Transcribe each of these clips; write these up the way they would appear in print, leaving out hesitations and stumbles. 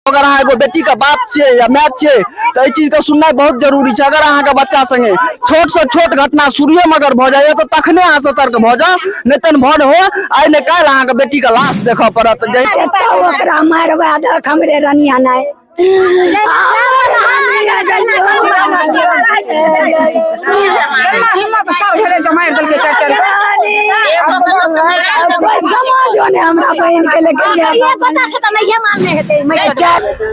अगर अहाँ एगो बेटी के बाप छियै या माय छियै तऽ एहि चीज के सुननाइ बहुत जरूरी छै। अगर अहाँके बच्चा संगे छोट से छोट घटना शुरुए मे अगर भऽ जाइए तऽ तखने अहाँ सतर्क भऽ जाउ, नहि तहन भऽ हो आइ नहि काल्हि अहाँके बेटी के लाश देखऽ पड़त। ओकरा मारवा दक हमरे रनिया नहि हिम्मत सब ढेरे जमारि देलकै चारि चारि। कोइ समाजो नहि हमरा बहिन के, लेकिन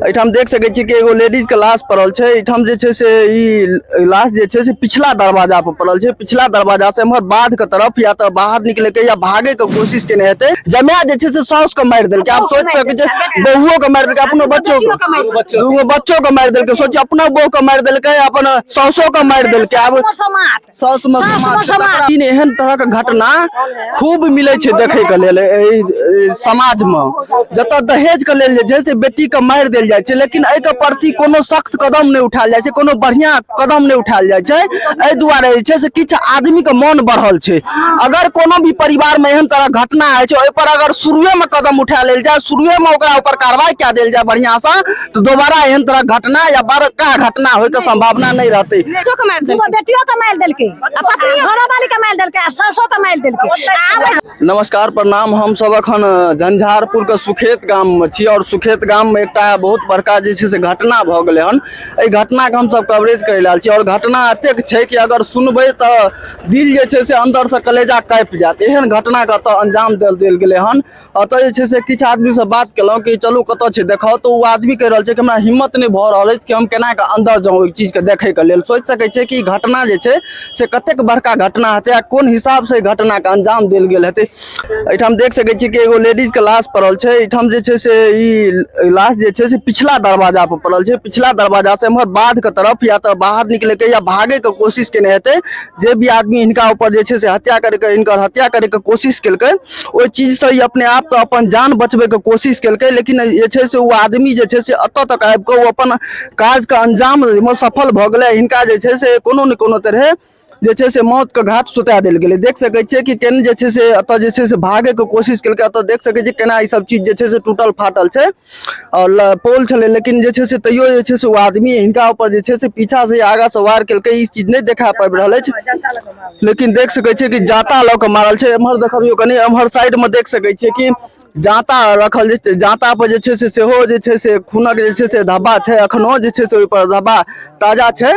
एहिठाम देख सकै छी कि एगो लेडीज के लाश पड़ल छै। एहिठाम जे छै से ई लाश जे छै से पिछला दरवाजा पर पड़ल छै। पिछला दरवाजा से एम्हर बाध के तरफ या तऽ बाहर निकले के या भागे के कोशिश केने हेतै। जमाय जे छै से साउस के मारि देलकै। आब सोचि सकै छै, बहुओ के मारि देलकै, अपनो बच्चो के, दूगो बच्चो के मारि देलकै। सोच, अपनो बहु के मारि देलकै, अपन साउसो के मारि देलकै। आब साउस मे तीन एहन तरह के घटना खूब मिलै छै देखै के लेल एहि समाज मे, जतऽ दहेज के लेल जे छै से बेटी के मारि देल जाइ छै, लेकिन एहि के प्रति कोनो सख्त कदम नहि उठायल जाइ छै, कोनो बढ़िया कदम नहि उठायल जाइ छै। एहि दुआरे जे छै से किछु आदमी के मन बढ़ल छै। अगर कोनो भी परिवार मे एहन तरह घटना होइ छै, ओहि पर अगर शुरुए मे कदम उठा लेल जाय, शुरुए मे ओकरा ऊपर कार्रवाई कए देल जाय बढ़िया से, तऽ दोबारा एहन तरह घटना या बड़का घटना होय के संभावना नहि रहतै। के मारि देलकै, बेटियो के मारि देलकै, आ पत्नी घरोवाली के मारि देलकै, आ सासो के मारि देलकै। नमस्कार, प्रणाम। हम सब अखन झंझारपुर के सुखेत गाम में छी और सुखेत गाम में एकटा बहुत बड़का जे छै से घटना भऽ गेलै हन। एहि घटना के हमसब कवरेज करै लए आयल छी और घटना एतेक छै कि अगर सुनबै तऽ दिल जे छै से अंदर से कलेजा काँपि जायत। एहन घटना के एतऽ अंजाम देल गेलै हन। एतऽ जे छै से किछु आदमी से बात केलहुँ कि चलू कतऽ छै देखाउ, तऽ ओ आदमी कहि रहल छै कि हमरा हिम्मत नहि भऽ रहल अछि कि हम केना कऽ अन्दर जाउ ओहि चीजके देखैके लेल। सोचि सकै छियै कि घटना जे छै से कतेक बड़का घटना हेतै आ कोन हिसाबसँ एहि घटनाके अंजाम देल गेल हेतै। एहिठाम देख सकै छियै कि एगो लेडीजके लाश पड़ल छै। एहिठाम जे छै से ई लाश जे छै से पिछला दरवाजा पर पड़ल छै। पिछला दरवाजा से एम्हर बाध के तरफ या तऽ बाहर निकले के या भागे के कोशिश केने हेतै। जे भी आदमी हिनका ऊपर जे छै से हत्या करैके, हिनकर हत्या करैके कोशिश केलकै, ओहि चीजसँ ई अपने आपके अपन जान बचबैके कोशिश केलकै, लेकिन जे छै से ओ आदमी जे छै से एतऽ तक आबि कऽ ओ अपन काजके अंजाम सफल भऽ गेलै। हिनका जे छै से कोनो ने कोनो तरहे जे छै से मौतके घाट सुता देल गेलै। देख सकै छियै कि केना जे छै से एतऽ जे छै से भागैके कोशिश केलकै। एतऽ देख सकै छियै केना ई सब चीज जे छै से टूटल फाटल छै और पोल छलै, लेकिन जे छै से तैयो जे छै से ओ आदमी हिनका ऊपर जे छै से पीछा से आगा से वार केलकै। ई चीज नहि देखा पाबि रहल अछि, लेकिन देख सकै छियै कि जाता लऽ कऽ मारल छै। एम्हर देखबियौ कनि, एम्हर साइड मे देख सकै छियै कि जाता रखल जे जाता पर जे छै से सेहो जे छै से खूनक जे छै से धब्बा छै, अखनो जे छै से ओहि पर धब्बा ताजा छै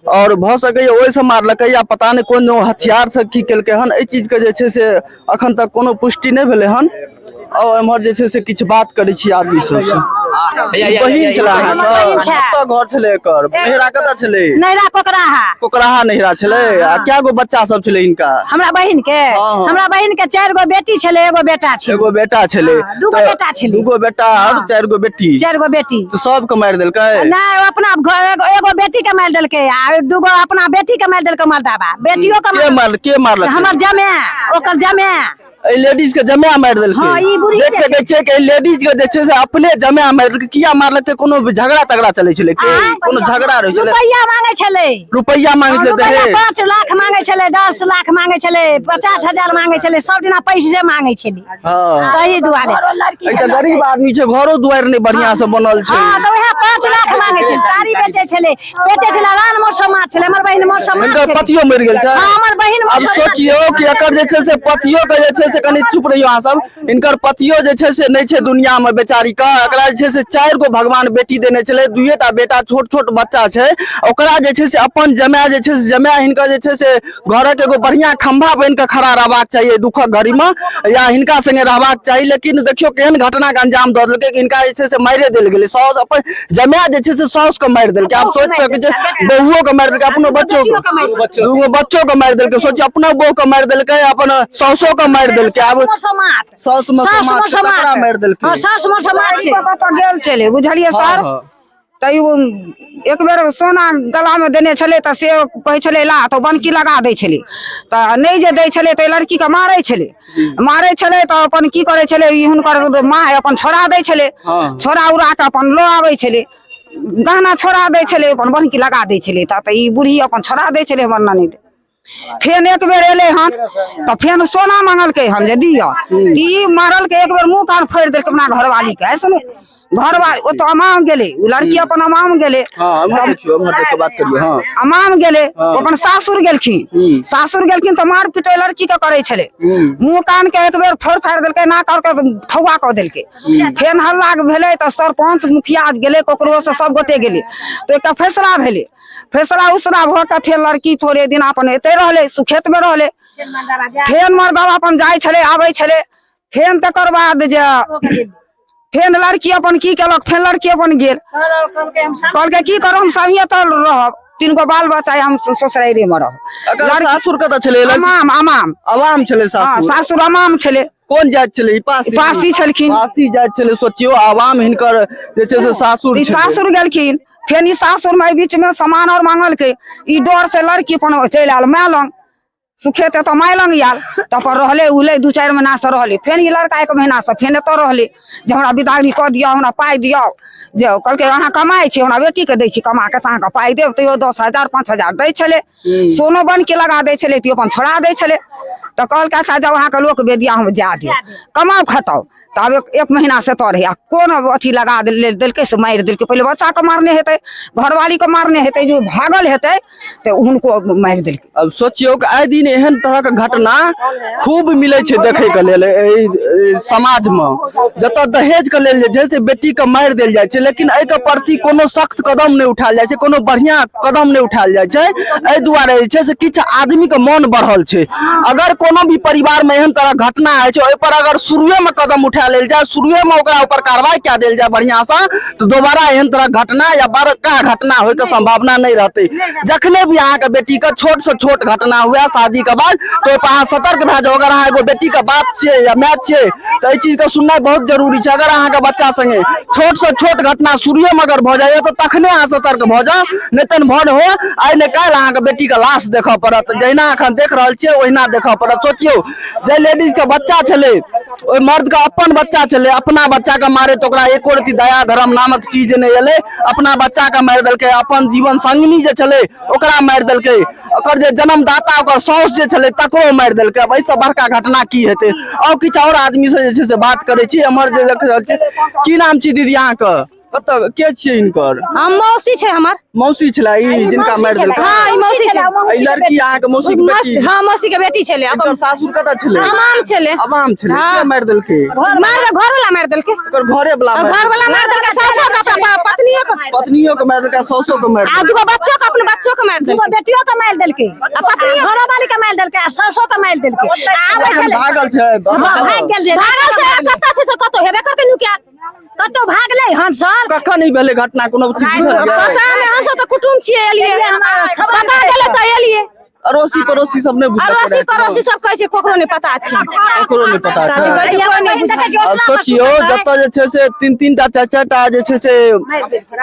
और भऽ सकैए ओहिसँ मारलकै या पता नहि कोन हथियार से की केलकै हन। एहि चीजके जे छै से अखन तक कोनो पुष्टि नहि भेलै हन। और एम्हर जे छै से किछु बात करै छी आदमी सबसँ। बहिन छलै अहाँके? कतऽ घर छलै एकर? नैहरा कतऽ छलै? नैहरा कोकराहा। कोकराहा नैहरा छलै। आ कए गो बच्चा सब छलै हिनका? हमरा बहिन के? हमरा बहिन के 4 गो बेटी छलै, एगो बेटा छलै। एगो बेटा छलै। 2 गो बेटा छलै। 2 गो बेटा और 4 गो बेटी। 4 गो बेटी। तऽ सबके मारि देलकै? नहि, ओ अपना एगो बेटी के मारि देलकै आ 2 गो अपना बेटी के मारि देलकै मर्दाबा। बेटियो के के मारल? के मारलकै? हमर जमे, ओकर जमे। एहि लेडीज के जमाय मारि देलकै। हँ, ई बुढ़ी देख जे सकै छियै कि एहि लेडीज के जे छै से अपने जमाय मारि देलकै। किया मारलकै? कोनो झगड़ा तगड़ा चलै छलै की? कोनो झगड़ा रहै छलै? रुपैआ मांगे छलै। रुपैआ मांगे छलै? रुपैआ 5 लाख मांगे छलै, 10 लाख मांगे छलै, 50,000 मांगे छलै, सब दिना पैसे मांगे छलै। तही दुआरे। एहि तऽ गरीब आदमी छै, घरो दुआरि नहि बढ़िया से बनल छै। हँ, तऽ उएह 5 लाख मांगे छलै। तारी बेचै छलै, बेचै छलै, रान मौसम छलै। हमर बहिन मौसम हिनकर पतियो मरि गेल छै। हँ, हमर बहिन आब सोचियौ कि एकर जे छै से पतियो के जे छै से, कनि चुप रहियौ अहाँ सब, हिनकर पतियो जे छै से नहि छै दुनिया मे बेचारी के। एकरा जे छै से 4 गो भगवान बेटी देने छलै, 2टा बेटा, छोट छोट बच्चा छै। ओकरा जे छै से अपन जमाय जे छै से जमाय हिनकर जे छै से घरक एगो बढ़िया खंभा बनि के खड़ा रहबाक चाही दुखक घड़ी मे, या हिनका संगे रहबाक चाही, लेकिन देखियौ केहन घटना के अंजाम दऽ देलकै कि हिनका जे छै से मारिए देल गेलै। साउस अपन जमाय जे छै से साउस के मारि देलकै। आब सोचि सकै छियै, बहुओ के मारि देलकै, अपनो बच्चो के, 2 गो बच्चो के मारि देलकै। सोचियौ, अपनो बहु के मारि देलकै, अपन साउसो के मारि देलकै। आब साउस मे मारि देलकै। साउस मे कतऽ गेल छलै बुझलियै सर? तऽ एक बेर सोना गलामे देने छलै तऽ से कहै छलै ला, तऽ बनकी लगा दै छलै। तऽ नहि जे दै छलै तऽ लड़कीके मारै छलै, मारै छलै। तऽ अपन की करै छलै ई हुनकर माय अपन छोड़ा दै छलै, छोड़ा उड़ा कऽ अपन लऽ आबै छलै, गहना छोड़ा दै छलै, अपन बन्हकी लगा दै छलै। तऽ ई बूढ़ी अपन छोड़ा दै छलै हमर ननैद। फेन एक बेर एलै हन तऽ फेन सोना मंगलकै हन जे दिअ। ई मारलकै, एक बेर मुँह कान फोड़ि देलकै अपना घरवाली के। सुनू, घरवाली ओतऽ अमाम गेलै, ओ लड़की अपन अमाम गेलै। हाँ, एम्हर देखियौ, एम्हर देख के बात करियौ। हाँ, अमाम गेलै, ओ अपन सासुर गेलखिन। सासुर गेलखिन तऽ मार पीट ओहि लड़की के करै छलै। मुँह कान के एक बेर फोड़ फाड़ि देलकै, नाक और के थौआ कऽ देलकै। फेन हल्ला भेलै तऽ सरपञ्च मुखिया गेलै, ककरो से सब गोटे गेलै तऽ एकटा फैसला भेलै। फैसला उसला भऽ के फेर लड़की थोड़े दिन अपन एते रहलै, सुखेत मे रहलै। फेन मर्दवा अपन जाइ छलै आबै छलै। फेन तकर बाद जे फेन लड़की अपन की केलक, फेन लड़की अपन गेल, कहलकै की करब, हम सभिये तऽ रहब, 3 गो बाल बच्चा, हम ससुराइरे मे रहब। एकर सासुर कतऽ छलै? अमाम। अमाम। अवाम छलै सासुर। सासुर अमाम छलै। कोन जाति छलै? पासी। पासी छलखिन। पासी जाति छलै। सोचियौ, अवाम हिनकर जे छै से सासुर। सासुर गेलखिन। फेन ई सासुर मे बीच मे सामान और मांगलकै, ई डर से लड़की अपन चलि आयल माय लग, सुखेत एतऽ माय लग आयल तऽ अपन रहलै उलै 2-4 महीना से रहलै। फेन ई लड़का 1 महीना से फेन एतऽ रहलै जे हमरा विदागरी कऽ दिअ, हमरा पाइ दिअ। जे कहलकै अहाँ कमाइ छी, हमरा बेटीके दै छी कमा कऽ, से अहाँके पाइ देब। तैयो 10,000 5,000 दै छलै, सोनो बन के लगा दै छलै, तैयो अपन छोड़ा दै छलै। तऽ कहलकै अच्छा जाउ, अहाँके लोक बेदिया हम जा देब, कमाउ खटाउ। तऽ आब 1 महीना से एतऽ रहै आ कोन अथी लगा देलकै से मारि देलकै। पहिले बच्चाके मारने हेतै, घरवालीके मारने हेतै, जो भागल हेतै तऽ हुनको मारि देलकै। अब सोचियौ कि आइ दिन एहन तरहके घटना खूब मिलै छै देखैके लेल एहि समाजमे, जतऽ दहेजके लेल जे छै से बेटीके मारि देल जाइ छै, लेकिन एहिके प्रति कोनो सख्त कदम नहि उठायल जाइ छै, कोनो बढ़िआँ कदम नहि उठायल जाइ छै। एहि दुआरे जे छै से किछु आदमीके मन बढ़ल छै। अगर कोनो भी परिवारमे एहन तरहक घटना होइ छै, ओहिपर अगर शुरुएमे कदम उठा लेल जाय, शुरुएमे ओकरा ऊपर कार्रवाई कए देल जाय बढ़िआँसँ, तऽ दोबारा एहन तरहक घटना या बड़का घटना होइके सम्भावना नहि रहतै। जखने भी अहाँके बेटीके छोटसँ छोट घटना हुए शादीके बाद, तऽ ओहिपर अहाँ सतर्क भए जाउ। अगर अहाँ एगो बेटीके बाप छियै या माय छियै तऽ एहि चीजके सुननाइ बहुत जरूरी छै। अगर अहाँके बच्चा संगे छोटसँ छोट घटना शुरुएमे अगर भऽ जाइए तऽ तखने अहाँ सतर्क भऽ जाउ, नहि तहन भऽ हो आइ नहि काल्हि अहाँके बेटीके लाश देखऽ पड़त। जहिना एखन देख रहल छियै ओहिना देखऽ पड़त। सोचियौ, जाहि लेडीजके बच्चा छलै, ओहि मर्दके अपन बच्चा छलै, अपना बच्चाके मारे तऽ ओकरा एको रति दया धर्म नामक चीज नहि एलै। अपना बच्चाके मारि देलकै, अपन जीवन संगिनी जे छलै ओकरा मारि देलकै, ओकर जे जन्मदाता ओकर साउस जे छलै तकरो मारि देलकै। अब एहिसँ बड़का घटना की हेतै? आओर किछु आओर आदमीसँ जे छै से बात करै छी। एम्हर जे देख रहल छी, की नाम छी दीदी अहाँके? कतऽ के छियै हिनकर? हम मौसी छै हमर। मौसी छलै ई जिनका मारि देलकै? हाँ, ई मौसी छै। ई लड़की अहाँके मौसी के बेटी? हाँ, मौसी के बेटी छलै। एकर सासुर कतऽ छलै? अमाम छलै। अमाम छलै। के मारि देलकै? मार घर वाला मारि देलकै। ओकर घरे वाला? घर वाला मारि देलकै, सासो के, अपना पत्नियो के। पत्नियो के मारि देलकै, सासो के मारि आ दूगो बच्चो के, अपने बच्चो के मारि देलकै, बेटियो के मारि देलकै, आ पत्नी घरो वाली के मारि देलकै, आ सासो के मारि देलकै। आबै छलै, भागल छै। भाग गेल जे भागल छै, कतऽ छै से कतौ हेबे करतै नुकिया, कतौ भागलै हन सर। कखन ई भेलै घटना, कोनो चीज बुझलियै? पता नहि, हमसब तऽ कुटुम्ब छियै, एलियै पता गेलै तऽ एलियै। अड़ोसी पड़ोसी सब नहि बुझल? अड़ोसी पड़ोसी सब कहै छै ककरो नहि पता छै। ककरो नहि पता छै, कहै छै कोइ नहि बुझल। आब सोचियौ, जतऽ जे छै से 3-3 टा 4-4 टा जे छै से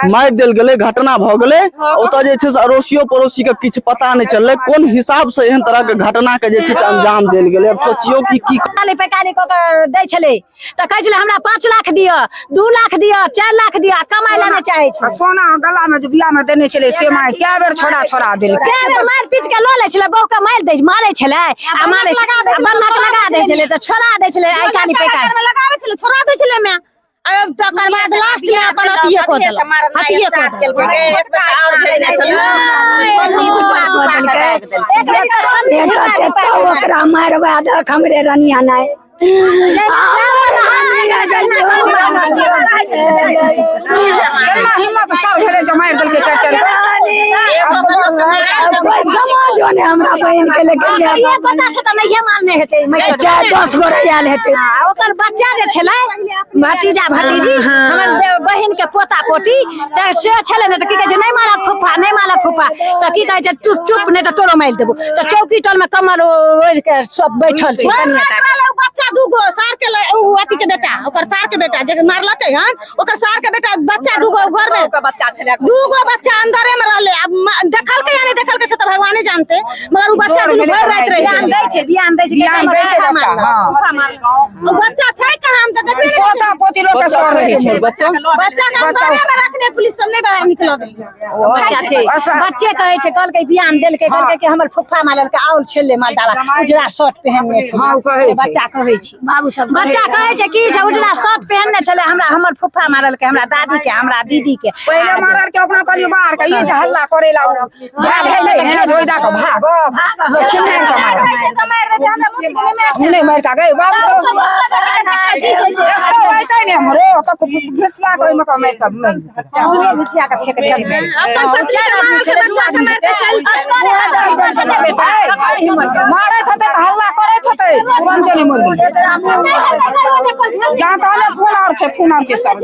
मारि देल गेलै, घटना भऽ गेलै, ओतऽ जे छै से अड़ोसियो पड़ोसी के किछु पता नहि चललै कोन हिसाब से एहन तरह के घटना के जे छै से अंजाम देल गेलै। आब सोचियौ कि की पैकाली पैकाली कऽ के दै छलै तऽ कहै छलै हमरा 5 लाख दिअ, 2 लाख दिअ, 4 लाख दिअ, कमाइ लए नहि चाहै छै। सोना गला में जे बियाह में देने छलै से माय कए बेर छोड़ा छोड़ा देलकै। कए बेर मारि पीट के लऽ लै छलै, बहू के मारि दै, मारै छलै आ मारै बन्धक लगा दै छलै तऽ छोड़ा दै छलै। आइ काल्हि पैकाली लगाबै छलै, छोड़ा दै छलै माय, तकर बाद लास्ट में अपन अथिये कऽ देलक, अथिये कऽ देलक। ओकरा मारवा दक, हमरे रनिया नहि। हिम्मत सब भेलै जे मारि देलकै चारि चारि। कोइ समाजो नहि हमरा बहिन के, लेकिन गोटा से तऽ नहिये मारने हेतै, 4-10 गोरे आयल हेतै। ओकर बच्चा जे छलै, भतीजा भतीजी, हमर बहिन के पोता पोती तऽ से छलै ने, तऽ की कहै छै, नहि मारक फुफा, नहि मारक फुफा, तऽ की कहै छै, चुप चुप, नहि तऽ तोरो मारि देबो। तऽ चौकी टोल में कमर ओढ़ि के सब बैठल छै। बच्चा दूगो सार के, अथी के बेटा, ओकर सार के बेटा जे मारलकै हन, ओकर सार के बेटा बच्चा दूगो घर में। दूगो बच्चा अंदरे में रहले। अब देखलकै या नहीं देखलकै से तो भगवाने जानते, मगर उ बच्चा दुनू भर रात रहि बियान गेलै। दै छै, बियान दै छै। बियान दै छै बच्चा, हाँ। ओ बच्चा छै कहाँ, हम तऽ देखबे नहि पोता पोती लोग के बच्चा सर रहै छै छै। बच्चा बच्चा के अंदरे में रखने पुलिस सब नहीं बाहर निकल दे। बच्चा छै, बच्चे कहै छै, कहलकै बियान देलकै, कहलकै कि हमर फुफा मारलकै, आउल छेले मालदारा उजरा शर्ट पहिनने छै। हाँ, ओ कहै से छै। बच्चा कहै छै, बाबू सब बच्चा कहै छै की छै उजरा शर्ट पहिनने छलै, हमरा हमर फुफा मारलकै, हमरा दादी के, हमरा दीदी के। पहिले मारल के अपना परिवार के ई जे हल्ला करे ला झाल हेले ने रोइदा के भाग तो खिन्हार के मारल नहीं मरता गए बाबू तो एक तो रहते ने हमरे ओकर घिसला के ओहिमे के मारि के मारि देतै। उहे घुसिया के फेंक देलकै। अपन पत्नी के मारल के बच्चा के मार के चल। मारैत हेतै तऽ हल्ला करैत हेतै, तुरन्ते नहि मरि गेलै। जहाँ तहाँ खून आर छै, खून आर छै सब।